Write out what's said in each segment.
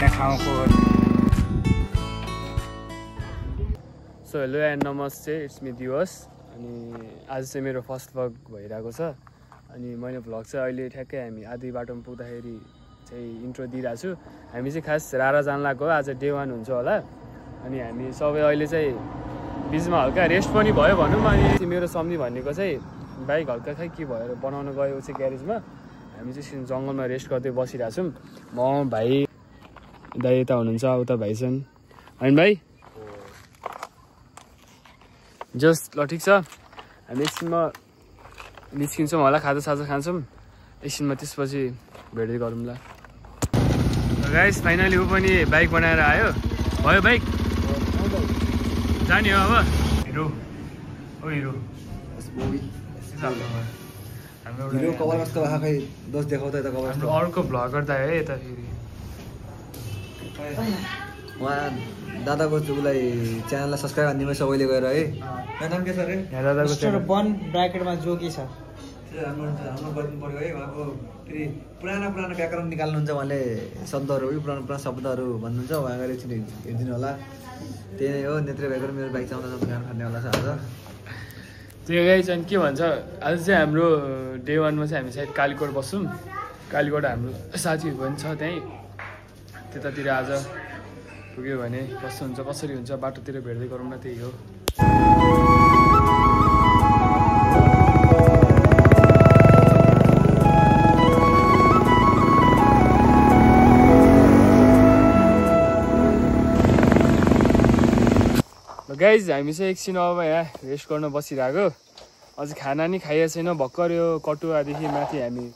भन्ने ठाउँको। So hello and नमस्ते, इट्स मी दिवस। अनि आज चाहिँ मेरो फर्स्ट भ्लग भइरहेको छ। अनि मैले भ्लग चाहिँ अहिले ठ्याक्कै हामी आधी बाटोमा पुग्दाखेरि चाहिँ इन्ट्रो दिइरहेको छु। हामी चाहिँ खास रारा जान लागेको, आज डे 1 हुन्छ होला। अनि हामी सबै अहिले चाहिँ बिचमा हल्का रेस्ट पनि भयो भनौँ। अनि मेरो सम्झी भनेको चाहिँ बाइक हल्का खै के भएर बनाउन गएको चाहिँ ग्यारेजमा। हामी चाहिँ जङ्गलमा रेस्ट गर्दै बसिरहेको छौँ। म भाइ दाइ यता हुनुहुन्छ, उता भाइ छन्। होइन भाइ जस्ट ल ठिक छ, हामी एकछिनमा निस्किन्छौँ होला, खाजासाजा खान्छौँ एकछिनमा, त्यसपछि भेट्दै गरौँ ल। गाइस फाइनली ऊ पनि बाइक बनाएर आयो। भयो बाइक जाने हो अब। हिरो ओ हिरो हाम्रो अर्को भ्लगर त है यता फेरि उहाँ दादाको उसलाई च्यानललाई सब्सक्राइब हानिदिनु सबैले गएर है। नाम के छ रे? दादाको वन ब्राकेटमा जोगी छ। हाम्रो गरिदिनु पऱ्यो है। उहाँको फेरि पुरानो व्याकरण निकाल्नुहुन्छ, उहाँले शब्दहरू पुरानो शब्दहरू भन्नुहुन्छ। उहाँ गएर एकछिन हेरिदिनु होला। त्यही हो नेत्र भएको मेरो बाइक चलाउँदा गान खाने होला आज। त्यो गाई चाहिँ के भन्छ, आज चाहिँ हाम्रो डे 1मा चाहिँ हामी सायद कालीकोट बस्छौँ। कालीकोट हाम्रो साथीहरू पनि छ त्यहीँ, त्यतातिर आज पुग्यो भने कस्तो हुन्छ कसरी हुन्छ बाटोतिर भेट्दै गरौँ न, त्यही हो। गाइज हामी चाहिँ एकछिन अब यहाँ रेस्ट गर्न बसिरहेको। अझ खाना नि खाइएको छैन, भर्खर यो कटुवादेखि माथि हामी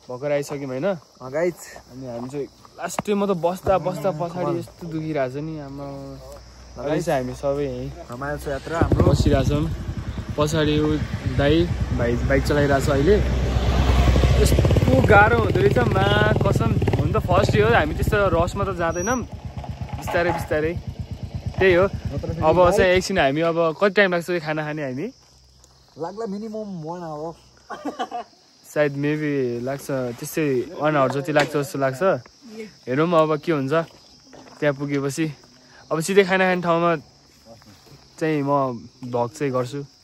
भर्खर आइसक्यौँ होइन गाइज। अनि हामी चाहिँ लास्टमा त बस्दा पछाडि यस्तो दुखिरहेको छ नि आमा। अहिले चाहिँ हामी सबै यहीँ रमाइलो छ यात्रा हाम्रो, बसिरहेछौँ। पछाडि ऊ दाइ भाइ बाइक चलाइरहेको छ अहिले। यस्तो गाह्रो हुँदो रहेछ मा कसम। हुन त फर्स्ट हो, हामी त्यस्तो रसमा त जाँदैनौँ, बिस्तारै त्यही हो। अब चाहिँ एकछिन हामी अब कति टाइम लाग्छ खाना खाने? हामी लाग्ला मिनिमम 1 आवर, सायद मेबी लाग्छ त्यस्तै 1 आवर जति लाग्छ जस्तो लाग्छ। हेरौँ अब के हुन्छ त्यहाँ पुगेपछि। अब सिधै खाना खाने ठाउँमा चाहिँ म भ्लग चाहिँ गर्छु।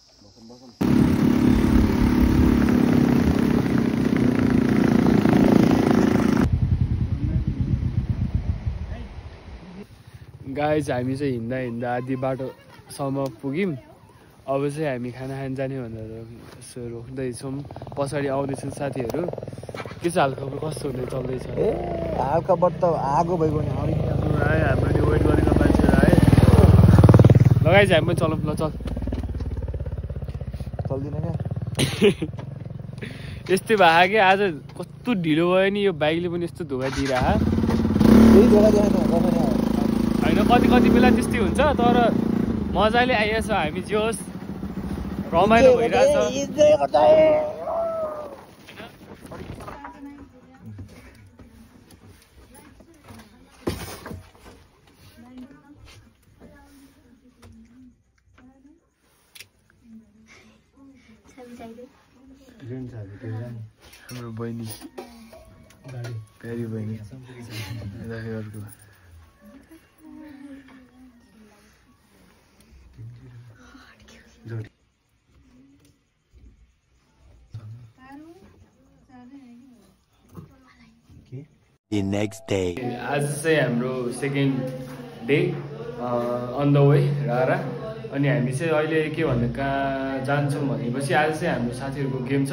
गाइज हामी चाहिँ हिँड्दा आधी बाटोसम्म पुग्यौँ। अब चाहिँ हामी खाना खान जाने भनेर यसो रोक्दैछौँ। पछाडि आउँदैछन् साथीहरू। के छ हालखबर, कस्तो हुँदै चल्दैछ? हालखबर त आगो भइगयो नि आयो। हाम्रो नि वेट गरेको मान्छेहरू आयो। लगाइज हामी पनि चलाउँ ल, चल चल्दिन क्या। यस्तै भयो क्या, आज कस्तो ढिलो भयो नि यो बाइकले पनि यस्तो धोका दिइरह। होइन कति बेला त्यस्तै हुन्छ, तर मजाले आइएछ। हामी जे होस् रमाइलो भइरहेछ। हाम्रो बहिनी प्यारी बहिनी अर्को The next day. आज चाहिँ हाम्रो second day on the way Rara. अनि हामी चाहिँ अहिले के भन्दा कहाँ जान्छौँ भनेपछि आज चाहिँ हाम्रो साथीहरूको गेम छ।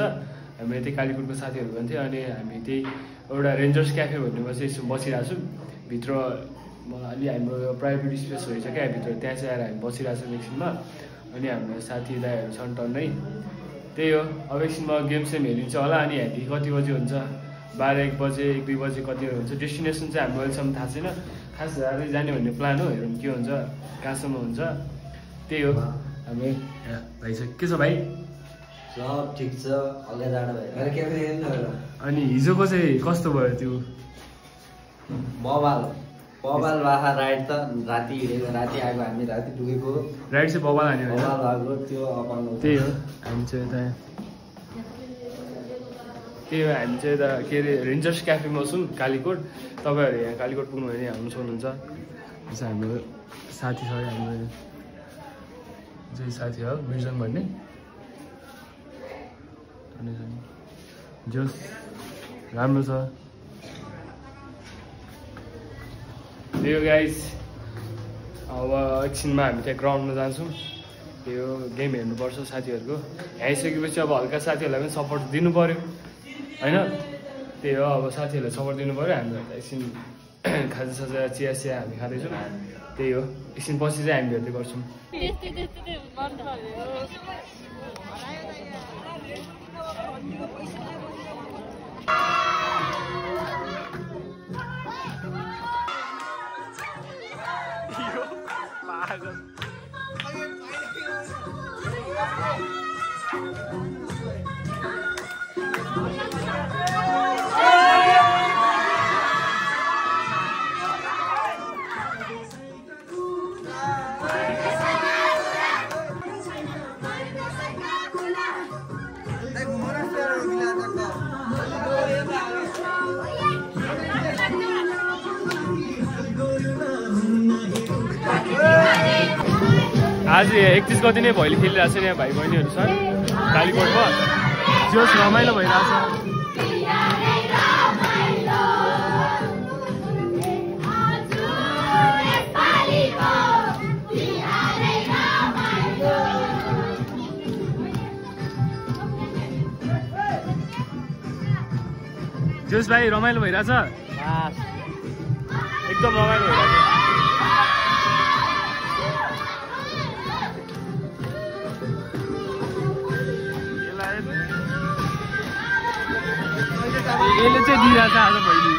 हामी यतै कालीकोटको साथीहरू पनि थियो। अनि हामी त्यही एउटा रेन्जर्स क्याफे भन्नेमा चाहिँ यसो बसिरहेको छौँ। भित्र अलि हाम्रो प्राइभेट स्पेस रहेछ क्या भित्र, त्यहाँ चाहिँ आएर हामी बसिरहेको छौँ एकछिनमा। अनि हाम्रो साथी दाइहरू छन् टन्नै, त्यही हो। अब एकछिनमा गेम सेम हेरिन्छ होला। अनि हामी कति बजी हुन्छ, 12-1 बजे 1-2 बजे कति हुन्छ। डेस्टिनेसन चाहिँ हाम्रो अहिलेसम्म थाहा छैन, खास जाँदै जाने भन्ने प्लान हो। हेरौँ के हुन्छ, कहाँसम्म हुन्छ, त्यही हो। हाम्रो भाइ छ, के छ भाइ? सब ठिक छ, हल्का जाडो भयो। अनि हिजोको चाहिँ कस्तो भयो त्यो? बबाल बाखा राइड त राति हिँडेको, राति आएको, हामी राति पुगेको। राइड चाहिँ बबाल हान्यो होइन? त्यो त्यही हो। हामी चाहिँ यता त्यही हो, हामी चाहिँ यता के अरे रेन्जर्स क्याफेमा छौँ कालीकोट। तपाईँहरू यहाँ कालीकोट पुग्नु भने हामी सक्नुहुन्छ। जस्तो हाम्रो साथी छ, हाम्रो चाहिँ साथी हो मिर्जन भन्ने जोस् राम्रो छ। यो गाइस अब एकछिनमा हामी त्यहाँ ग्राउन्डमा जान्छौँ, त्यो गेम हेर्नुपर्छ साथीहरूको। यहाँ आइसकेपछि अब हल्का साथीहरूलाई पनि सपोर्ट दिनु पऱ्यो होइन, त्यही हो। अब साथीहरूलाई सपोर्ट दिनु पऱ्यो। हाम्रो एकछिन खाजासाजा चिया हामी खाँदैछौँ, त्यही हो। एकछिन पछि चाहिँ हामी भेट्दै गर्छौँ। आज 31 गति नै भैली खेलिरहेको छ यहाँ भाइ बहिनीहरू छ कालीकोटमा। जोस् रमाइलो भइरहेछ। जोस् भाइ रमाइलो भइरहेछ, एकदम रमाइलो भइरहेछ। यसले चाहिँ दिइरहेछ आज भैली।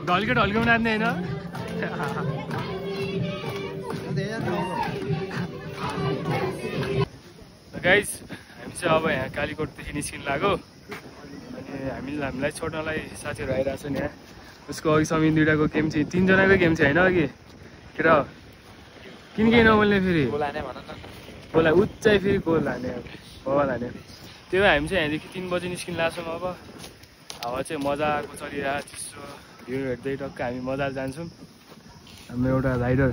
ढल्के ढल्के नाच्ने होइन। गाइस हामी चाहिँ अब यहाँ कालीकोटदेखि निस्किनु लाग्यो, अनि हामीलाई छोड्नलाई साथीहरू आइरहेको छ नि यहाँ। उसको अघि समिन दुइटाको गेम थियो, 3 जनाको गेम थियो होइन अघि के र किन केही नबोल्ने फेरि गोला उच्चाइ फेरि गोल हाने बल हाने। त्यो हामी चाहिँ यहाँदेखि 3 बजी निस्किनु लाग्छौँ। अब हावा चाहिँ मजाको चलिरहेको चिसो भ्यू हेर्दै टक्क हामी मजाले जान्छौँ। हाम्रो एउटा राइडर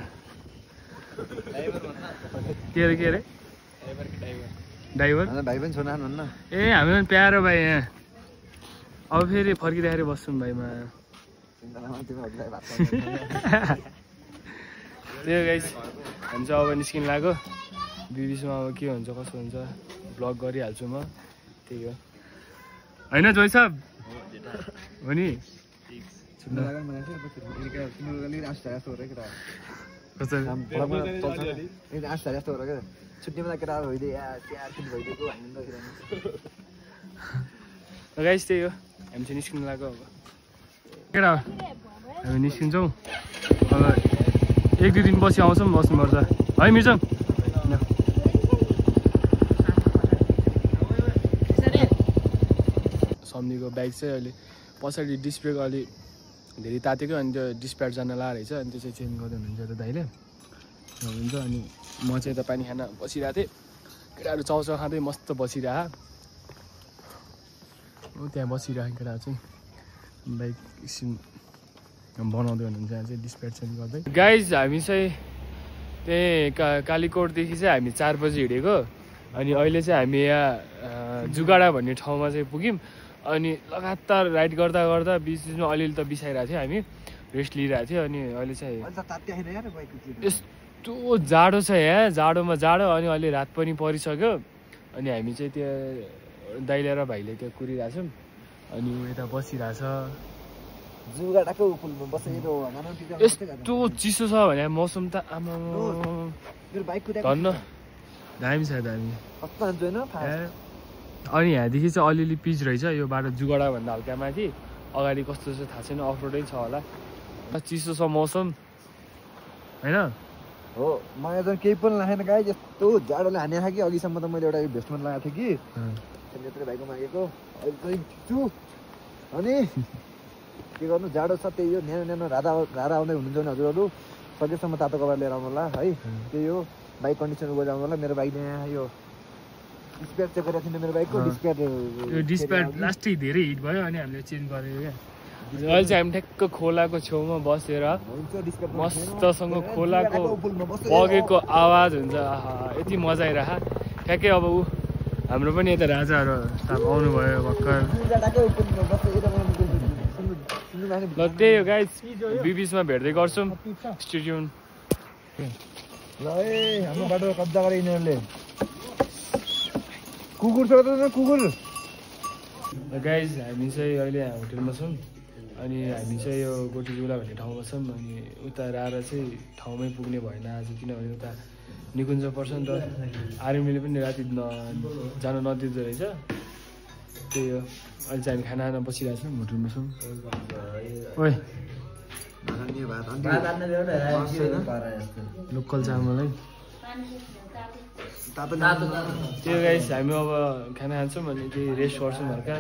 के अरे ड्राइभर भाइ पनि छोड्नु भन्न। ए हामी पनि प्यारो भाइ यहाँ। अब फेरि फर्किँदाखेरि बस्छौँ भाइमा। त्यो गाइस हामी चाहिँ अब निस्किनु लाग्यो। बिचमा अब के हुन्छ कसो हुन्छ भ्लग गरिहाल्छु म, त्यही हो होइन जोइ साहब हो नि। गाइस त्यही हो हामी चाहिँ निस्किनु लाग्यो। अब केटा हामी निस्किन्छौँ। अब 1-2 दिन पछि आउँछौँ, बस्नुपर्छ है मिर्जन। सम्धीको बाइक चाहिँ अहिले पछाडि डिस्क ब्रेक अलि धेरै तातेको, अनि त्यो डिस्प्याच जान ला रहेछ, अनि त्यो चाहिँ चेन्ज गर्दै हुनुहुन्छ यता दाइले हुन्छ। अनि म चाहिँ यता पानी खान बसिरहेको थिएँ, केटाहरू चाउचाउ खाँदै मस्त बसिरह। त्यहाँ बसिरहेको केटाहरू चाहिँ बाइक एकछिन बनाउँदै हुनुहुन्छ यहाँ चाहिँ डिस्प्याच चेन्ज गर्दै। गाइज हामी चाहिँ त्यही कालीकोटदेखि चाहिँ हामी 4 बजी हिँडेको, अनि अहिले चाहिँ हामी यहाँ जुगाडा भन्ने ठाउँमा चाहिँ पुग्यौँ। अनि लगातार राइड गर्दा गर्दा बिचमा अलिअलि त बिसाइरहेको थियो, हामी रेस्ट लिइरहेको थियो। अनि अहिले चाहिँ यस्तो जाडो छ यहाँ, जाडोमा जाडो, अनि अहिले रात पनि परिसक्यो। अनि हामी चाहिँ त्यो दाइले र भाइले त्यो कुरिरहेको छौँ, अनि यता बसिरहेछ। यस्तो चिसो छ भने मौसम त आमा धन्न दामी छ दामी। अनि यहाँदेखि चाहिँ अलिअलि पिच रहेछ यो बाटो, जुगाडाभन्दा हल्का माथि। अगाडि कस्तो छ थाहा छैन, अफरोडै छ होला। चिसो छ मौसम होइन हो। मलाई त केही पनि लागेन गाई, यस्तो जाडोले हाने थियो कि अघिसम्म त मैले एउटा भेस्टमेन्ट लगाएको थिएँ कि नेत्र भाइको मागेको, अहिले चाहिँ छु। अनि के गर्नु, जाडो छ त्यही हो। न्यानो न्यानो राधा आउँदै हुनुहुन्छ भने हजुरहरू सकेसम्म तातो कपडा लिएर आउनु होला है। त्यही हो, बाइक कन्डिसनर गरेर आउनु होला। मेरो बाइक यहाँ यो डिस्प्याच चेक गरेको थिएन मेरो बाइकको डिस्प्याच यो डिस्प्याच लास्टै धेरै हिट भयो अनि हामीले चेन्ज गरेको क्या अहिले चाहिँ हामी ठ्याक्क खोलाको छेउमा बसेर मस्तसँग खोलाको बगेको आवाज हुन्छ आहा यति मजा आइरह ठ्याक्कै अब ऊ हाम्रो पनि यता राजाहरू आउनुभयो भर्खर ल त्यही हो गाइस बिचमा भेट्दै गर्छौँ स्टेडियम ल हाम्रो बाटो कब्जा गरे यिनीहरूले कुकुर छ त कुकुर गाइस हामी चाहिँ अहिले होटेलमा छौँ अनि हामी चाहिँ यो गोटीजुला भन्ने ठाउँमा छौँ अनि उता रारा चाहिँ ठाउँमै पुग्ने भएन आज किनभने उता निकुञ्ज पर्छ नि त आर्मीले पनि राति जान नदिँदो रहेछ त्यही हो अहिले चाहिँ हामी खाना खान बसिरहेको छौँ होटेलमा छौँ ओइ लोकल चामल है त्यो गाइस हामी अब खाना खान्छौँ अनि त्यही रेस्ट गर्छौँ हल्का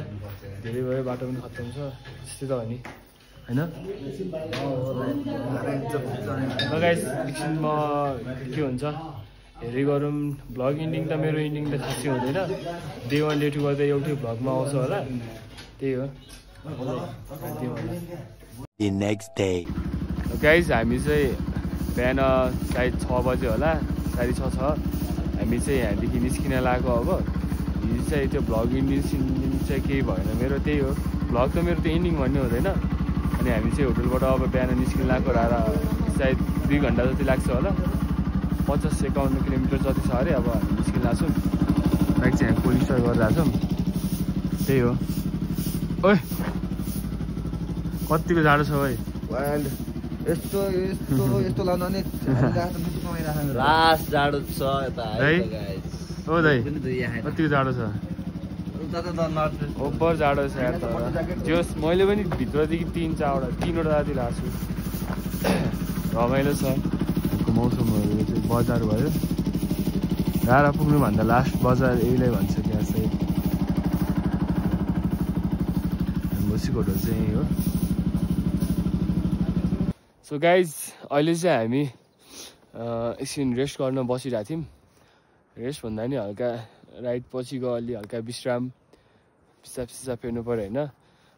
धेरै भयो बाटो पनि खत्तम छ त्यस्तै त हो नि होइन ल गाइस एकछिनमा के हुन्छ हेरी गरौँ भ्लग इन्डिङ त मेरो इन्डिङ त खासै हुँदैन डे 1 डे 2 गर्दा एउटै भ्लगमा आउँछ होला त्यही हो The next day. गाइस हामी चाहिँ बिहान सायद 6 बजे होला 6:30 हामी चाहिँ यहाँदेखि निस्किन लागेको अब हिजो चाहिँ त्यो भ्लग इन्डिङ चाहिँ केही भएन मेरो त्यही हो भ्लग त मेरो त इन्डिङ भन्ने हुँदैन अनि हामी चाहिँ होटलबाट अब बिहान निस्किन लागेको रारा सायद 2 घन्टा जति लाग्छ होला 50-51 किलोमिटर जति छ अरे अब हामी निस्किन लाग्छौँ बाइक चाहिँ हामी पोलिस गरेर छौँ त्यही हो ओइ कतिको जाडो छ भाइ यस्तो यस्तो यस्तो लाउनु नि लास्ट जाडो छ यता ओ दाइ कतिको जाडो छ ओभर जाडो छ यार तर जोस् मैले पनि भित्रदेखि 3-4वटा जति लाग्छु रमाइलो छ मौसमहरू चाहिँ बजार भयो रारा पुग्नुभन्दा लास्ट बजार यहीलाई भन्छ त्यहाँ चाहिँ बसीको होटल चाहिँ यही हो सो गाइज अहिले चाहिँ हामी एकछिन रेस्ट गर्न बसिरहेको थियौँ रेस्ट भन्दा नि हल्का राइड पछिको अलि हल्का विश्राम पिसाब फेर्नु पऱ्यो होइन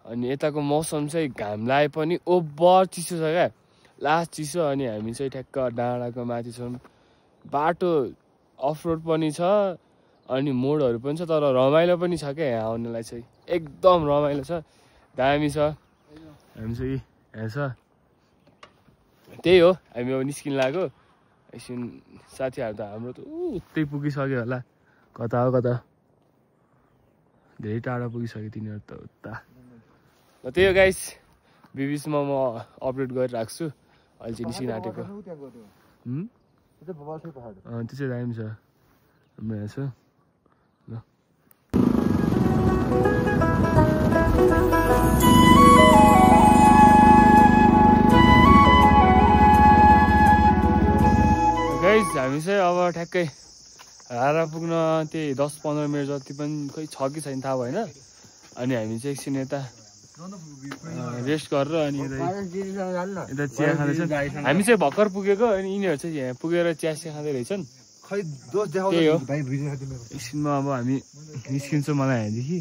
अनि यताको मौसम चाहिँ घाम लाए पनि ओभर चिसो छ क्या लास्ट चिसो अनि हामी चाहिँ ठ्याक्क डाँडाको माथि छौँ बाटो अफ रोड पनि छ अनि मोडहरू पनि छ तर रमाइलो पनि छ क्या यहाँ आउनलाई चाहिँ एकदम रमाइलो छ दामी छ हामी चाहिँ यहाँ छ त्यही हो हामी अब निस्किन लाग्यो एकछिन साथीहरू त हाम्रो त उतै पुगिसक्यो होला कता हो कता धेरै टाढा पुगिसक्यो तिनीहरू त उता ल त्यही हो गाइस बिचमा म अपडेट गरिरहेको छु अहिले चाहिँ निस्किन आँटेको त्यो चाहिँ दामी छ हाम्रो यहाँ छ ल गाइस हामी चाहिँ अब ठ्याक्कै रारा पुग्न त्यही 10-15 मिनट जति पनि खोइ छ कि छैन थाहा भएन अनि हामी चाहिँ एकछिन यता रेस्ट गरेर अनि यता चिया खाँदैछन् हामी चाहिँ भर्खर पुगेको अनि यिनीहरू चाहिँ यहाँ पुगेर चिया खाँदै रहेछन् त्यही हो एकछिनमा अब हामी निस्किन्छौँ मलाई यहाँदेखि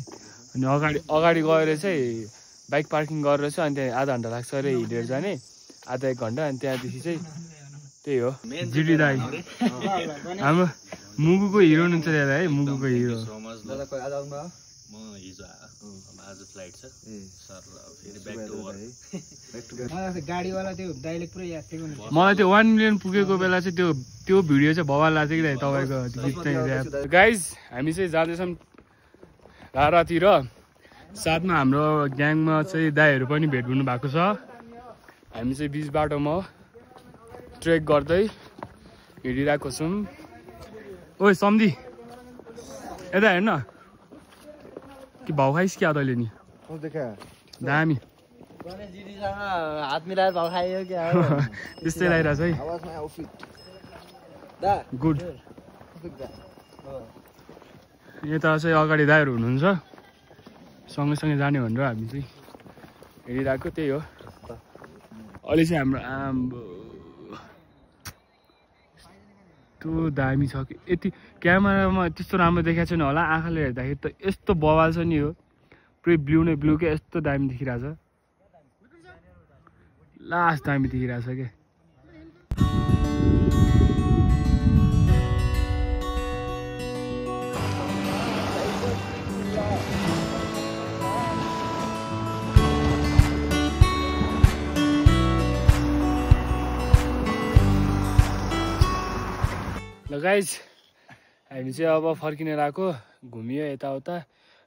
अनि अगाडि गएर चाहिँ बाइक पार्किङ गरेर चाहिँ अनि त्यहाँ आधा घन्टा लाग्छ अरे हिँडेर जाने आधा 1 घन्टा अनि त्यहाँदेखि चाहिँ त्यही हो जिडी दाई हाम्रो मुगुको हिरो हुनुहुन्छ दादा है मुगुको हिरो मलाई त्यो 1 मिलियन पुगेको बेला चाहिँ त्यो भिडियो चाहिँ भवाल लाग्छ कि तपाईँको गीत चाहिँ गाइज हामी चाहिँ जाँदैछौँ रारातिर साथमा हाम्रो ग्याङमा चाहिँ दाईहरू पनि भेट हुनु भएको छ हामी चाहिँ बिच बाटोमा ट्रेक गर्दै हिँडिरहेको छौँ ओइ सम्धी यता हेर्न कि भाउ खाइस् क्या तैँले नि दामी हात मिलाएर भाउ खायो क्या त्यस्तै लगाइरहेछ है गुड यता चाहिँ अगाडि दाइहरू हुनुहुन्छ सँगै जाने भनेर हामी चाहिँ हिँडिरहेको त्यही हो अहिले चाहिँ हाम्रो यस्तो दामी छ कि यति क्यामेरामा त्यस्तो राम्रो देखाएको छैन होला आँखाले हेर्दाखेरि त यस्तो बवाल छ नि हो पुरै ब्लू नै ब्लू क्या यस्तो दामी देखिरहेछ लास्ट दामी देखिरहेछ क्या ल गाइज हामी चाहिँ अब फर्किने आएको घुमियो यताउता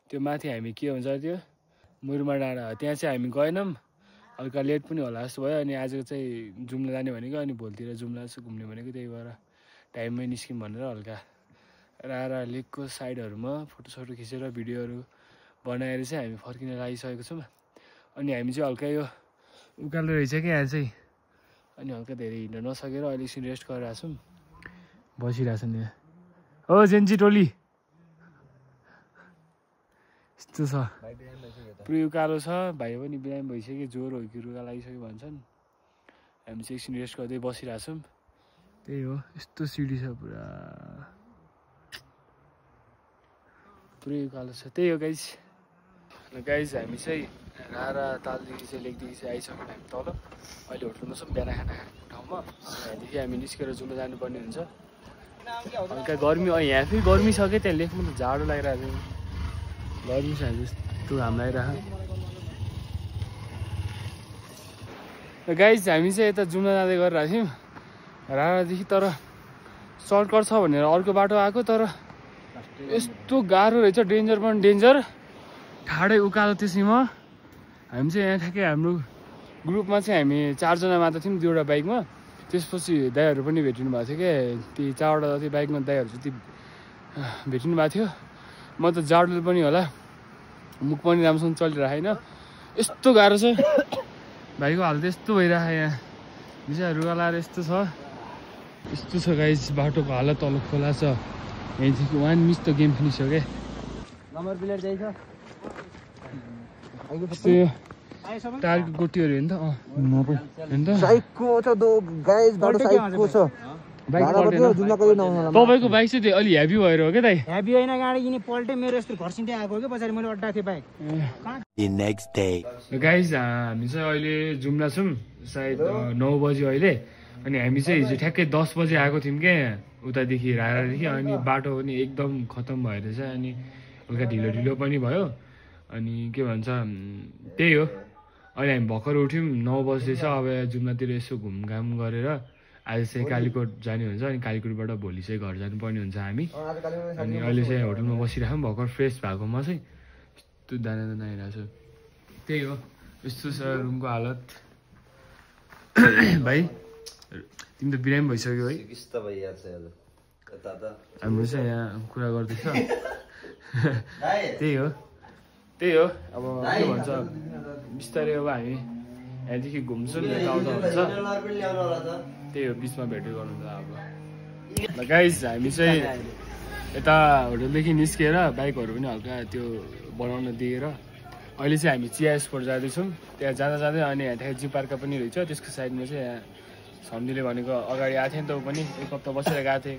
त्यो माथि हामी के हुन्छ त्यो मुरमा डाँडा त्यहाँ चाहिँ हामी गएनौँ हल्का लेट पनि होला जस्तो भयो अनि आज चाहिँ जुम्ला जाने भनेको अनि भोलितिर जुम्ला जस्तो घुम्ने भनेको त्यही भएर टाइममै निस्क्यौँ भनेर हल्का रारा लेकको साइडहरूमा फोटोसोटो खिचेर भिडियोहरू बनाएर चाहिँ हामी फर्किन लागिसकेको छौँ अनि हामी चाहिँ हल्का यो उकालो रहेछ क्या यहाँ चाहिँ अनि हल्का धेरै हिँड्न नसकेर अहिले एकछिन रेस्ट गरिरहेको छौँ बसिरहेछ नि हो जेन्जी टोली यस्तो छ पुरै उकालो छ भाइ पनि बिरामी भइसक्यो ज्वरो हो कि रुगा लागिसक्यो भन्छन् हामी चाहिँ एकछिन रेस्ट गर्दै बसिरहेछौँ त्यही हो यस्तो सिडी छ पुरै उकालो छ त्यही हो गाइज हामी चाहिँ रारा तालदेखि चाहिँ लेकदेखि चाहिँ आइसक्यौँ हामी तल अहिले होटलमा छौँ बिहान खाना खाएको ठाउँमा यहाँदेखि हामी निस्केर जुम्ला जानुपर्ने हुन्छ हल्का गर्मी यहाँ फेरि गर्मी छ क्या त्यहाँ लेकमा त जाडो लागिरहेको छ गर्मी छ यस्तो घाम लागिरहेको गाइज हामी चाहिँ यता जुम्ला जाँदै गरिरहेको थियौँ रारादेखि तर सर्टकट छ भनेर अर्को बाटो आएको तर यस्तो गाह्रो रहेछ डेन्जर पनि डेन्जर ठाडै उकालो त्यसैमा हामी चाहिँ यहाँ ठ्याक्कै हाम्रो ग्रुपमा चाहिँ हामी 4 जना मात्र थियौँ 2वटा बाइकमा त्यसपछि दाइहरू पनि भेटिनु भएको थियो क्या ती 4वटा जति बाइकमा दाइहरू जति भेटिनु भएको थियो म त जाडोले पनि होला मुख पनि राम्रोसँग चलिरहेको होइन यस्तो गाह्रो छ भाइको हाल त यस्तो भइरहेको यहाँ विषय रुगा लाएर यस्तो छ गाइस बाटोको हालत तल खोला छ यहाँदेखि 1 मिस त गेम फिनिस हो क्या नम्बर प्लेट चाहिन्छ टारको गोटीहरू हेर्नु त साइकको छ दो गाइस बाटो साइकको छ तपाईँको बाइक चाहिँ त्यो अलि हेभी भएर हो क्या दाइ हेभी होइन गाडी किने पल्टे मेरो यस्तो घरसिन्टे आएको कि पछाडि मैले अड्डा थिएँ बाइक गाइस हामी चाहिँ अहिले जुम्ला छौँ सायद 9 बजी अहिले अनि हामी चाहिँ हिजो ठ्याक्कै 10 बजी आएको थियौँ क्या उतादेखि रारादेखि अनि बाटो पनि एकदम खतम भएर चाहिँ अनि हल्का ढिलो पनि भयो अनि के भन्छ त्यही हो अहिले हामी भर्खर उठ्यौँ 9 बज्दैछ अब जुम्लातिर यसो घुमघाम गरेर आज चाहिँ कालीकोट जाने हुन्छ अनि कालीकोटबाट भोलि चाहिँ घर जानुपर्ने हुन्छ हामी अनि अहिले चाहिँ होटलमा बसिरहेको भर्खर फ्रेस भएकोमा चाहिँ यस्तो दाना आइरहेको छु त्यही हो यस्तो छ रुमको हालत भाइ तिमी त बिरामी भइसक्यो है हाम्रो चाहिँ यहाँ कुरा गर्दैछ त्यही हो अब के भन्छ बिस्तारै अब हामी यहाँदेखि घुम्छौँ यता आउँदा हुन्छ त्यही हो बिचमा भेट्दै गर्नु त अब गाइस हामी चाहिँ यता होटलदेखि निस्केर बाइकहरू पनि हल्का त्यो बनाउन दिएर अहिले चाहिँ हामी चिया स्पोट जाँदैछौँ त्यहाँ जाँदा अनि यहाँ ठ्याक्कै जू पार्क पनि रहेछ त्यसको साइडमा चाहिँ यहाँ सम्झीले भनेको अगाडि आएको थियो नि त पनि 1 हप्ता बसेर गएको थिएँ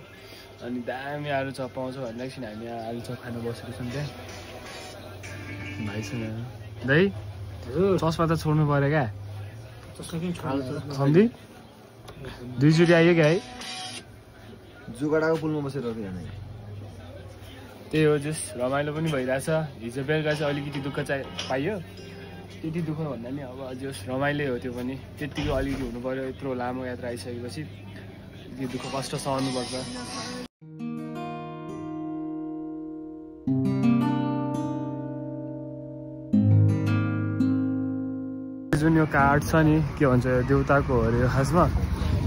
अनि दामी आलुचप पाउँछ भनेर एकछिन हामी आलुचप खानु बसेको छौँ त्यहाँ भाइसँग दाइ चस्मा त छोड्नु पऱ्यो क्या सम्झी 2 चोटि आइयो क्या है जुगाडाको पुलमा बसेर त्यही हो जस रमाइलो पनि भइरहेछ हिजो बेलुका चाहिँ अलिकति दुःख चाहिँ पाइयो त्यति दुःख भन्दा नि अब अझै रमाइलो हो त्यो पनि त्यतिको अलिकति हुनु पर्यो यत्रो लामो यात्रा आइसकेपछि त्यो दुःख कष्ट सहनुपर्छ जुन यो कार्ड छ नि के भन्छ देउताको अरे यो खासमा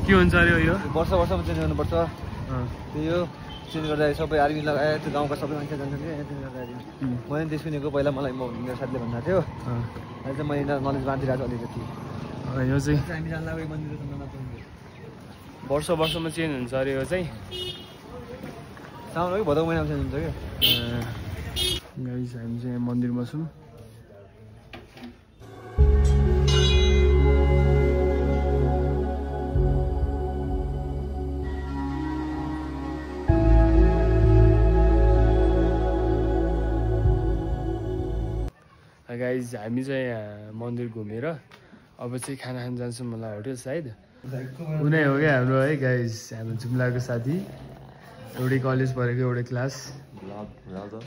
के हुन्छ अरे यो वर्षमा चेन्ज गर्नुपर्छ त्यही हो चेन्ज गर्दा सबै आर्मी लगाए त्यो गाउँका सबै मान्छे जान्छन् कि चेन्ज गर्दा मैले त्यस सुनेको पहिला मलाई मेरो साथीले भन्दा थियो अहिले चाहिँ मैले नलेज बाँधिरहेको छु अलिकति यो चाहिँ हामी जान लाग्यो मन्दिर वर्षमा चेन्ज हुन्छ अरे यो चाहिँ साउन हो कि भदौ महिनामा चेन्ज हुन्छ क्या गाइस हामी चाहिँ मन्दिरमा छौँ गाइज हामी चाहिँ यहाँ मन्दिर घुमेर अब चाहिँ खाना खान जान्छौँ मलाई होटेल सायद कुनै हो क्या हाम्रो है गाइज हाम्रो जुम्लाको साथी एउटै कलेज पढेको एउटै क्लास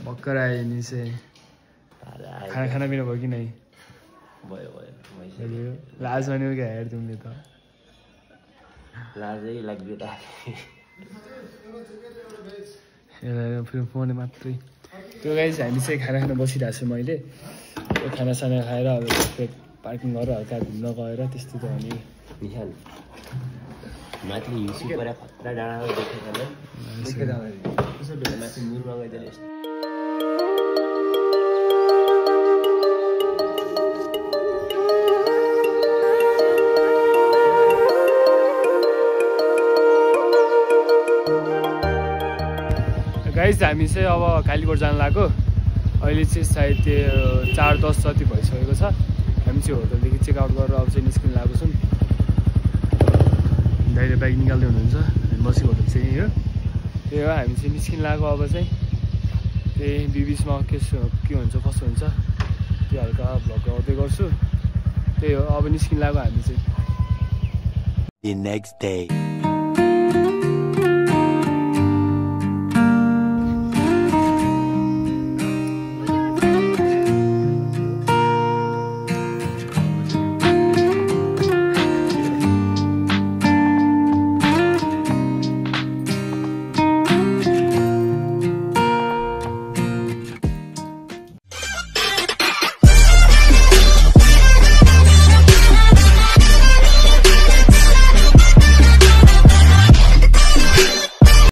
भर्खर आयो नि चाहिँ खाना पिना भयो कि नै लाज भन्यो क्या हेर तिमीले त लाजै लाग्यो त फेरि फोन मात्रै त्यो गाइज हामी चाहिँ खाना खान बसिरहेको छु मैले खानासाना खाएर अब पार्किङ गरेर हल्का घुम्न गएर त्यस्तो त अनि निशान माथि हिउँसी परे खतरा डाँडा देखेको माथि मुरमा गइदिएर गाइज हामी चाहिँ अब कालीकोट जान लाग्यो अहिले चाहिँ सायद त्यो 4:10 जति भइसकेको छ हामी चाहिँ होटलदेखि चेकआउट गरेर अब चाहिँ निस्किन लागेको छौँ दाइले बाइक निकाल्दै हुनुहुन्छ हामी बसेको होटल चाहिँ यही हो त्यही हो हामी चाहिँ निस्किन लाग्यो अब चाहिँ त्यही बिचमा के हुन्छ कसो हुन्छ त्यो हल्का भ्लग गर्दै गर्छु त्यही हो अब निस्किन लाग्यो हामी चाहिँ The next day.